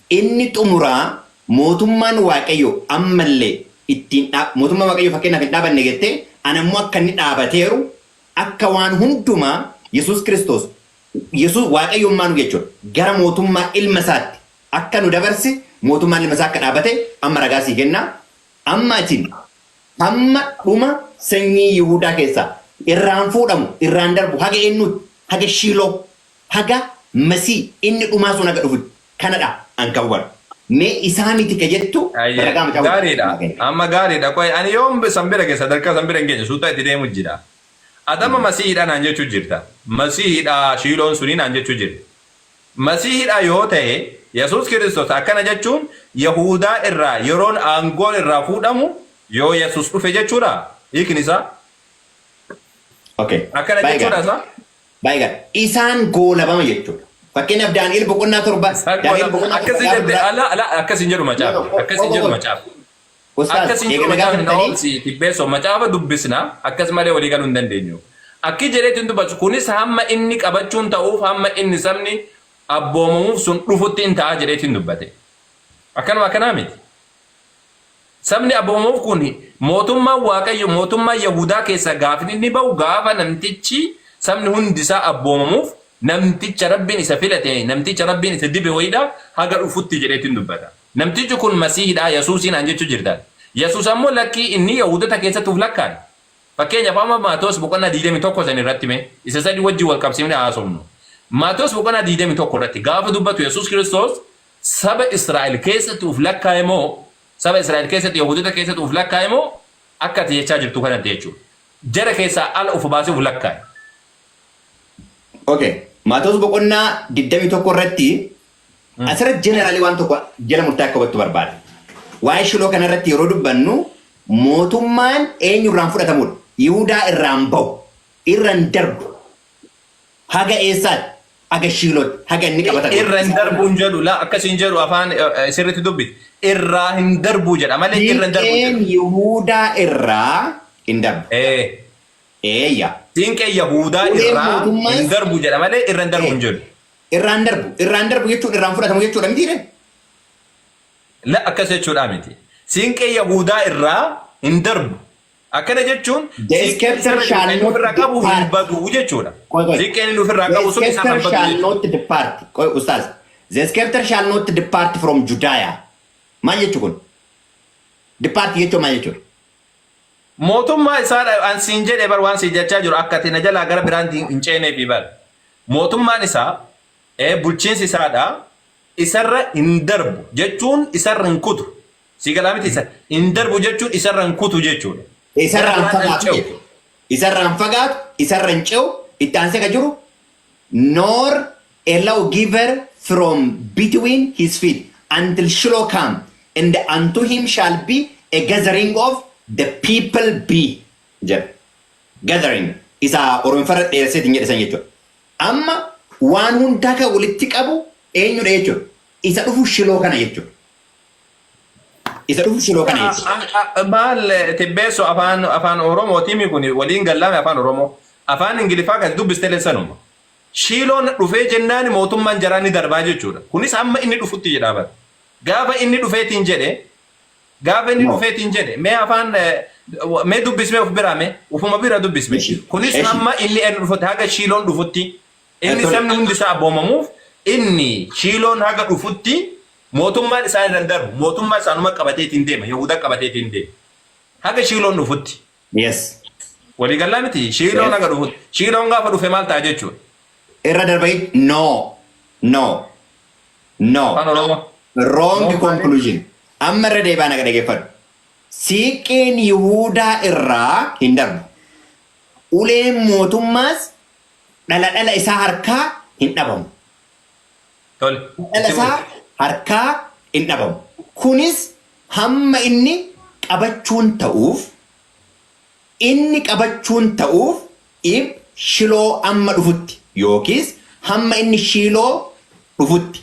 inni xumuraa mootummaan Waaqayyo ammallee ittiin mootummaa Waaqayyo fakkeenyaaf hin dhaabanne jettee, an ammoo akka inni dhaabateeru, akka waan hundumaa Yesuus Kiristoos, Yesuus Waaqayyummaa nu jechuudha, gara mootummaa ilma isaatti akka nu dabarse, mootummaan ilma isaa akka dhaabate amma ragaa sii kennaa. Amma atiin hamma dhuma sanyii Yihuudaa keessaa irraan fuudhamu, irraan darbu, haga eenyuutti? Haga Shiiloo, haga Masii inni dhumaa sun haga dhufutti kanadha an kan hubadhu. Mee isaa miti ka jettu ragaa macaafa Gaariidha. qulqulluu kenna. Amma gaariidha. Qoy, ani yoom san bira geessa, sadarkaa san bira hin geenye, suutaa itti deemu jira. Adama Masiihidha naan jechuu jirta. Masiihidha Shiiloon sunii naan jechuu jirta. Masiihidha yoo ta'e Yesuus Kiristoos, akkana jechuun Yahudaa irraa yeroon aangoon irraa fuudhamu yoo Yesuus dhufe jechuudha hiikni isaa. Okay. Akkana Baay'ee jechuudha gaarii. isaa. Baay'ee gaarii. Isaan goolabama jechuudha. Fakkeenyaaf Daani'el boqonnaa 7, Daani'el boqonnaa 7 Akkasii gaafa jette duraa ala ala, akkasiin jedhu macaafa. Akkasiin jedhu macaafa. Ustaaz, Akkasiin jedhu eega nagaa macaafni na fittanii oomsi tibbeessoo macaafa dubbisna, akkas malee walii galuu hin dandeenyu. Akki jedheetiin dubbatu kunis hamma inni qabachuun ta'uuf, hamma inni sabni abboomamuuf sun dhufutti in ta'a jedheetiin dubbate. Akkanuma akkanaa miti. Sabni abboomamuuf kun mootummaan Waaqayyo, mootummaan Yahudaa keessa gaafni inni ba'u gaafa namtichi sabni hundisaa abboomamuuf namticha Rabbiin isa filate, namticha Rabbiin isa dibe wayiidha haga dhufutti jedheetiin dubbata. Namtichi kun Masiihidha, Yesuusiin aan jechuu jirtan. Yesuus ammoo lakkii, inni Yahudota keessatti uf lakkaa'e. Fakkeenyaaf, amma Maatewos boqonnaa 21 san irratti mee isa sadii wajjin wal qabsiifnee haasofnu. Maatewos boqonnaa 21 irratti gaafa dubbatu, Yesuus Kiristoos saba Israa'el keessatti uf lakkaa'e moo, saba Israa'el keessatti, Yahudota keessatti uf lakkaa'e moo, akka ati jechaa jirtu kanatti jechuudha? Jara keessaa ala uf baasee uf lakkaa'e. Okay. Maatewos boqonnaa 21 irratti, asirratti generally waan tokko jala murtaa akka hubattu barbaada. Waa'ee Shiloo kanarratti yeroo dubbannu, mootummaan eenyurraan fudhatamudha? Yihudaa irraan bahu. Irraan darbu. Haga eessaatti? Haga Shiilootti. Haga inni qabatan. Irra hin darbuun jedhu, laa, akkasiin jedhu. Afaan sirriitti dubbiti. Irraa hin darbu jedha malee irra hin darbu Siinqeen jedhu. Yihudaa irraa hin darbu. Eeyya. Siinqee Yahudaa Uleen irraa mootummaas hin darbu jedha malee irra hin darbu hin jedhu. Irraan darbu. Irraan darbu jechuun irraan fudhatamu jechuudha mitiire? La, akkas jechuudha miti. Siinqee Yahudaa irraa hin darbu. Akkana jechuun The siinqeen scepter isarra jiru shall kan inni not ofirraa qabu hin depart. badu jechuudha. Qoy, qoy. Siinqeen inni ofirraa The qabu sun isaan scepter hin badu shall jechuudha. not depart. Qoy, ustaaz. The scepter shall not depart from Judea. Maal jechuu kun? Depart jechuun maal jechuudha? Mootummaa isaa an siin jedhe bar, waan siin jechaa jiru akka ati na jalaa gara biraan hin ceeneefi bar. Mootummaan isaa, bulchiinsi isaadha, isarra hin darbu jechuun isarra hin kutu. Si galaa miti? Isa hin darbu jechuun isarra hin kutu jechuudha. Isarraa hin Gara biraan hin fagaatu ce'u. jechuudha. Isarraa hin fagaatu, isarra hin ce'u, itti aansee kan jiru, nor a lawgiver from between his feet until Shiloh come, and unto him shall be a gathering of the people be jedha. Gathering isa Oromooffarra dheeresseetiin jedhe san jechuudha. Amma waan hundaa kan walitti qabu eenyudha jechuudha? Isa dhufu Shiloo kana jechuudha. Isa dhufu Shiloo kana jechuudha. Maal tibbeessu, afaan Oromootiin kun waliin gallaame, afaan Oromoo. Afaan Ingiliffaa kan dubbiste sanuma. Shiiloon dhufee jennaan mootummaan jaraa ni darbaa jechuudha. Kunis hamma inni dhufutti jedhaa bara. Gaafa inni dhufeetiin jedhe, gaafa inni No. dhufeetiin jedhe, mee afaan mee dubbismee of biraa, mee ufuma bira dubbisme. Eshi. Kunis Eshi. hamma inni dhufutti, haga Shiiloon dhufutti, inni Tole. sabni hundi isaa abboomamuuf, inni Shiiloon haga dhufutti mootummaan isaan irra hin darbu. Mootummaa isaanuma qabateetiin deema. Yahudaa qabateetiin deema. Haga Shiiloon dhufutti. Waliigalaa miti? Shiiloon haga dhufutti. Shiiloon gaafa dhufe maal ta'a jechuudha? Irra darbee, no. No. No. Afaan Oromoo. Wrong No. conclusion. Amma irra deebi'aa naga dhageeffadhu. Siiqqeen Yihuudaa irraa hin darbu. Uleen mootummaas dhala dhala isaa harkaa hin dhabamu. Tole. Dhala isaa harkaa hin dhabamu. Kunis hamma inni qabachuun ta'uuf, inni qabachuun ta'uuf, ib Shiloo amma dhufutti, yookiis hamma inni Shiiloo dhufutti,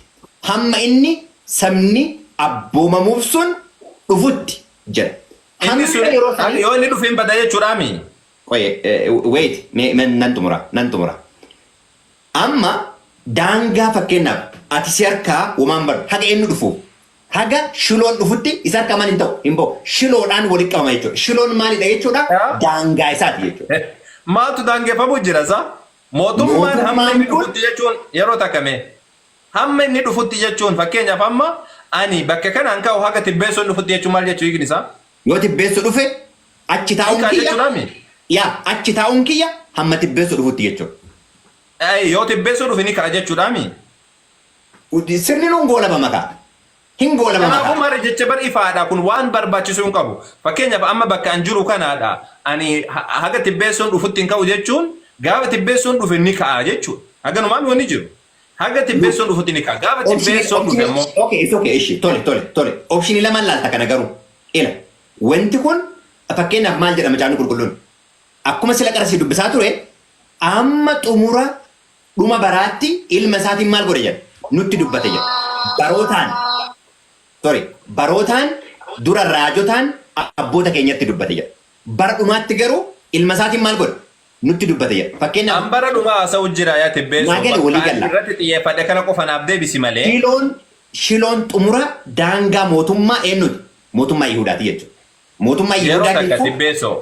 hamma inni sabni abboomamuuf sun dhufutti jedha. Inni Hamma sun yeroo sanii yoo inni dhufe hin bada jechuudhaami. Qoye, wait, nan xumura, nan xumura. Amma daangaa, fakkeenyaaf, ati si harkaa womaan badu haga inni dhufu, haga Shiloon dhufutti isa harkaa maal hin ta'u, hin ba'u. Shiloodhaan walitti qabama jechuudha. Shiloon maalidha jechuudha? Daangaa isaati jechuudha. Maaltu daangeffamu jira sa? Mootummaan hamma Mootummaan inni kun dhufutti jechuun yeroo takkame. Hamma inni dhufutti jechuun, fakkeenyaaf, amma ani bakka kanaan ka'u haga tibbeessoon dhufutti jechuun maal jechuu hiikni isaa? Yoo tibbeessu dhufe achi taa'uun Hiikaa kiyya jechuudhaami? Yaa, achi taa'uun kiyya hamma tibbeessu dhufutti jechuudha. Yoo tibbeessoo dhufe ni ka'a jechuudhaami? Sirni nun goolabama ka'a. Hin goolabama Kanaafuu ka'a. mara jecha bar ifaadha, kun waan barbaachisu hin qabu. Fakkeenyaaf, amma bakka an jiru kanaadha. Ani haga tibbeessoon dhufutti hin ka'u jechuun gaafa tibbeessoon dhufe ni ka'a jechuudha. Haganumaan wanni jiru. Haga tibbeessoon dhufutti ni ka'a. Gaafa tibbeessoon dhufe immoo. Okay, it's okay, ishi. Tole, tole, tole. Optionii lamaan laalta kana garuu. Ila. Wanti kun fakkeenyaaf maal jedha Macaafni Qulqulluun? Akkuma sila qarasii dubbisaa ture, amma xumura dhuma baraatti ilma isaatiin maal godhe jedha? Nutti dubbate jedha. Barootaan, sorry, barootaan dura raajotaan abboota keenyatti dubbate jedha. Bara dhumaatti garuu ilma isaatiin maal godhe? nutti dubbate jedha. Fakkeenyaaf An bara dhumaa haasa'u jira yaa Tibbeessoo. Naa gale walii Bakka galla. irratti xiyyeeffadhe kana qofa naaf deebisi malee. Shiloon xumura daangaa mootummaa eenyuti? Mootummaa Yihudaati jechuudha. Mootummaa Yeroo Yihudaa takka keessaa Tibbeessoo.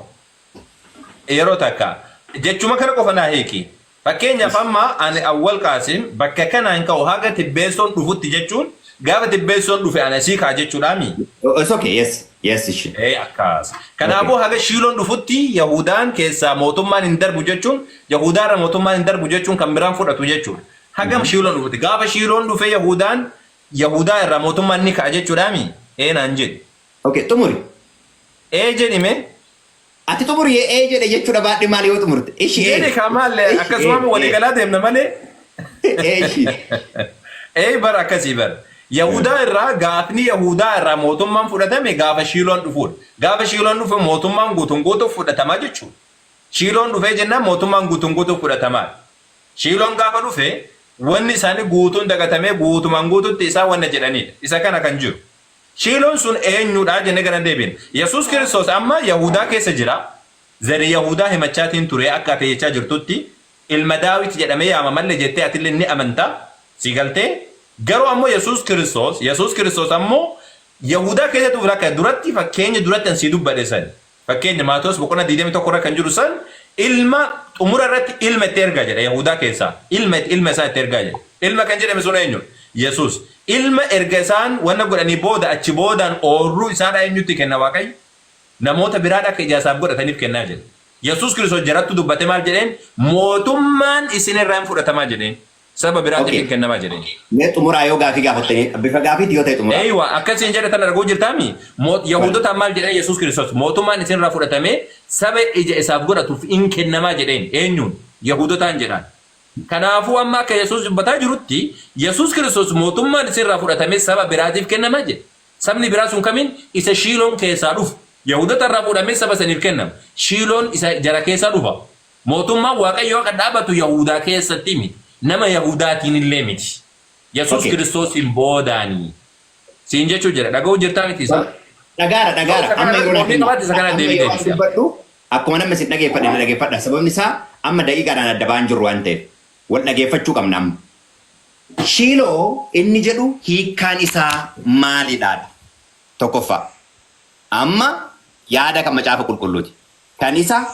Yeroo takka. Jechuma kana qofa naa hiiki. Fakkeenyaaf amma ani Awwal Qaasim bakka kanaan ka'u haga Tibbeessoon dhufutti jechuun gaafa Tibbeessoon dhufe ani asii ka'a jechuudhaami. It's okay, yes, ishi. Ee, akkas. Kanaafuu haga Shiiloon dhufutti Yahudaan keessaa mootummaan hin darbu jechuun, Yahudaarra mootummaan hin darbu jechuun kan biraan fudhatu jechuudha. Hagam Shiiloon dhufutti. Gaafa Shiiloon dhufe Yahudaan Yahudaa irraa mootummaan ni ka'a jechuudhaami? Ee naan jedhi. Okay, xumuri. Ee jedhi mee. Ati xumuri, ee jedhe jechuudha baadhi maal yoo xumurte? Ishi ee. Jedhi kaa maallee Ishi akkasuma ee walii ee. galaa deemna malee. Ee ishi. Ee bara akkasii bara. Yahudaa irraa gaafni Yahudaa irraa mootummaan fudhatame gaafa Shiiloon dhufuudha. Gaafa Shiiloon dhufe mootummaan guutuun guutuuf fudhatamaa jechuudha. Shiiloon dhufee jennaan mootummaan guutuun guutuuf fudhatamaa. Shiiloon gaafa dhufe wanni isaanii guutuun dagatamee guutumaan guututti isaa wanna jedhanidha. Isa kana kan jiru. Shiiloon sun eenyudha jennee gara deebina. Yesuus Kiristoos amma Yahudaa keessa jira. Zari Yahudaa himachaatiin ture akka ati jechaa jirtutti ilma Daawit jedhamee yaamamallee jettee atillee ni amanta. Si galtee? Garuu ammoo Yesuus Kiristoos ammoo Yahudaa keessatti ufir akka duratti fakkeenya duratti an sii dubbadhe san. Fakkeenya Maatewos boqonnaa 21 irra kan jiru san ilma xumura irratti ilma itti ergaa jedha Yahudaa keessaa. Ilma isaa itti ergaa jedha. Ilma kan jedhame sun eenyu? Yesuus. Ilma erga isaan wanna godhanii booda achi boodaan oorruu isaadhaa eenyutti kenna Waaqayyo? Namoota biraadha akka ija isaaf godhataniif kennaa jedha. Yesuus Kiristoos jarattu dubbate maal jedheen? Mootummaan isin irraa hin fudhatamaa jedheen. Saba biraatiif hin kennamaa jedheen. Mee xumuraa, yoo gaafii gaafattanii bifa gaafiitti yoo ta'e xumuraa. Eeywa, akkasiin jedhe tan arguu jirtaami. Yahudotaan maal jedheen Yesuus Kiristoos? Mootummaan isin irraa fudhatamee saba ija isaaf godhatuuf hin kennamaa jedheen. Eenyuun? Yahudotaan jedhaan. Kanaafuu amma akka Yesuus dubbataa jirutti Yesuus Kiristoos mootummaan isin irraa fudhatamee saba biraatiif kennamaa jedhe. Sabni biraa sun kamiin? Isa Shiiloon keessaa dhufu. Yahudota irraa fuudhamee saba saniif kennama. Shiiloon isa jara keessaa dhufa. Mootummaan Waaqayyoo akka dhaabatu Yahudaa keessatti miti. Nama Yahudaatiin illee miti. Yesuus Kiristoosiin boodaanii. Siin jechuu jira. Dhaga'uu jirtaa miti isaa? Dhagaara, dhagaara. Isa kana Amma yeroo mormii qabaate isa kana amma deebii yeroo deebisi. dubbadhu akkuma nama isin dhageeffadhe na dhageeffadha. Sababni isaa amma daqiiqaadhaan adda ba'aan jirru waan ta'eef wal dhageeffachuu qabna amma. Shiiloo inni jedhu hiikkaan isaa maalidhaadha? Tokkoffaa. Amma yaada kan Macaafa Qulqulluuti. Kan isa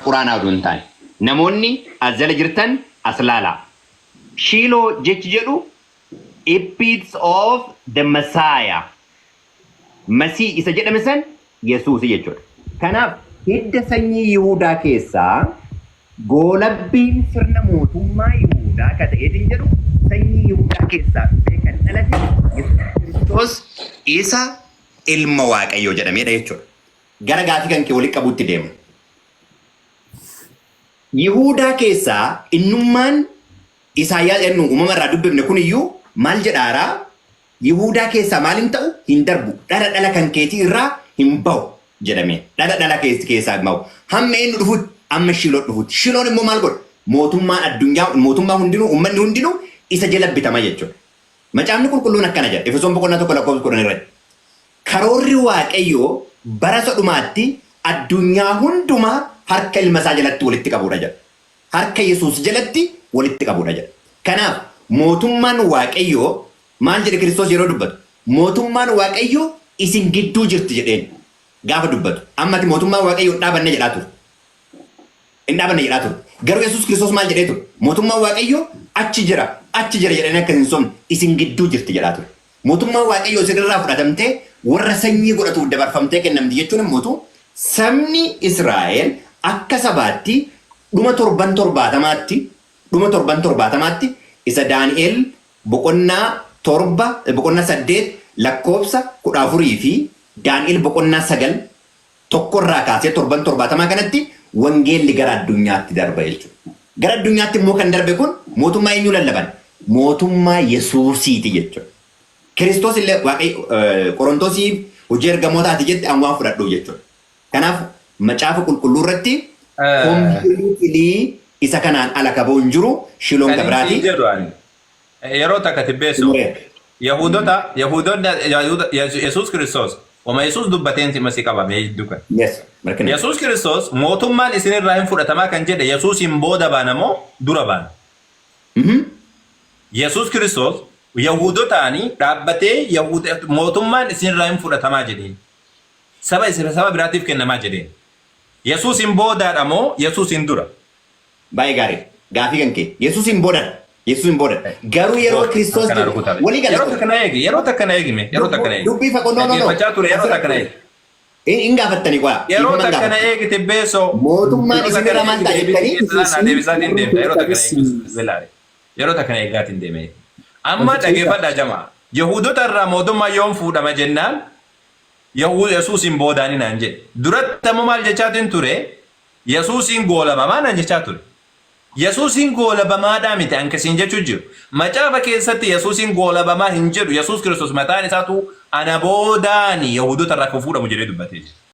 Quraanaa oduu hin taane. Namoonni as jala jirtan as laalaa. Shiiloo jechi jedhu epitome of the Messiah. Masii isa jedhame san Yesuusi jechuudha. Kanaaf hidda sanyii Yihuudaa keessaa goolabbiin sirna mootummaa Yihuudaa ka ta'eetiin jedhu sanyii Yihuudaa keessaa dhufee kan dhalate Yesuus Kiristoos isa ilma Waaqayyoo jedhamedha jechuudha. Gara gaafii kan kee walitti qabuutti deema. Yihuudaa keessaa innummaan Isaayyaas jennu uumama irraa dubbifne kun iyyuu maal jedhaaraa? Yihuudaa keessaa maal hin ta'u? Hin darbu. Dhala dhala kan keetii irraa hin bahu jedhame. Dhala dhala keessaa hin bahu. Hamma eenyu dhufutti? Amma Shiloon dhufutti. Shiloon immoo maal godha? Mootummaan addunyaa, mootummaa hundinuu, uummanni hundinuu isa jala bitama jechuudha. Macaafni Qulqulluun akkana jedha. Efesoon boqonnaa 1 lakkoofsa 10 irratti. Karoorri Waaqayyoo bara isa dhumaatti addunyaa hundumaa harka ilma isaa jalatti walitti qabuudha jedha. Harka Yesuus jalatti walitti qabuudha jedha. Kanaaf mootummaan Waaqayyoo maal jedhe Kiristoos yeroo dubbatu? Mootummaan Waaqayyoo isin gidduu jirti jedheen gaafa dubbatu. Amma ati mootummaan Waaqayyoo hin dhaabanne jedhaa turte. Hin dhaabanne jedhaa turte. Garuu Yesuus Kiristoos maal jedhee ture? Mootummaan Waaqayyoo achi jira, achi jira jedhanii akka hin sobne, isin gidduu jirti jedhaa ture. Mootummaan Waaqayyoo isin irraa fudhatamtee warra sanyii godhatuuf dabarfamtee kennamti jechuun immoo sabni Israa'el akka sabaatti dhuma torban 70tti isa Daani'el boqonnaa 7, boqonnaa 8 lakkoofsa 14 fi Daani'el boqonnaa 9 1rraa kaasee torban 70 kanatti wangeelli gara addunyaatti darba jechuudha. Gara addunyaatti immoo kan darbe kun mootummaa eenyuu lallaban? Mootummaa Yesuusiiti jechuudha. Kiristoos illee Waaqayyo Qorontosii hojii ergamootaati jette an waan fudhadhuuf jechuudha. Kanaaf Macaafa Qulqulluu irratti completely isa kanaan ala kaboo hin jiru, Shiloon Kan kabiraati. inni jedhu ani yeroo takka Tibbeessu Xumureera. Yahudota Yahudonni Yesuus Kiristoos Wama Yesuus dubbateen si masi qabamee jidduu kan. Yes. Markina. Yesuus Kiristoos mootummaan isinirraa hin fudhatamaa kan jedhe Yesuusin booda baana moo dura baana? Yesuus Kiristoos Yahudotaanii dhaabbatee mootummaan isinirraa hin fudhatamaa jedheen. Saba isin saba biraatiif kennamaa jedheen. Yesuusin boodaadha moo Yesuusin dura? Baay'ee gaarii. Gaafii kan kee. Yesuusin boodan. Yesuusin boodan. Garuu yeroo Kiristoos Akkana rukutame. Walii Yeroo gala. takka na eegi, yeroo takka na eegi mee, yeroo takka na eegi. Dubbii faqoo, no, no, no. Dhaggeeffachaa ture, yeroo takka na eegi. Hin gaafattanii qola. Yeroo Dhiifama hin takka na gaafattanii. eegi tibbeessoo. Mootummaan Yeroo isinirra takka na maal ta'a eegi jettanii? deebisaatiin deemta. Yeroo takka na eegi. Bilaale. Yeroo takka na eegaatiin deeme. Amma dhaggeeffadhaa jamaa. Yahuudota irraa mootummaa yoom fuudhama jennaan Yesuusin boodaani naan jedhe. Duratti ammoo maal jechaatiin ture? Yesuusin goolabamaa naan jechaa ture. Yesuusin goolabamaadhaa miti ankasiin jechuu jiru. Macaafa keessatti Yesuusin goolabamaa hin jedhu. Yesuus Kiristoos mataan isaatu ana boodaani Yahuudota irraa kan fuudhamu jedhee dubbatee jira.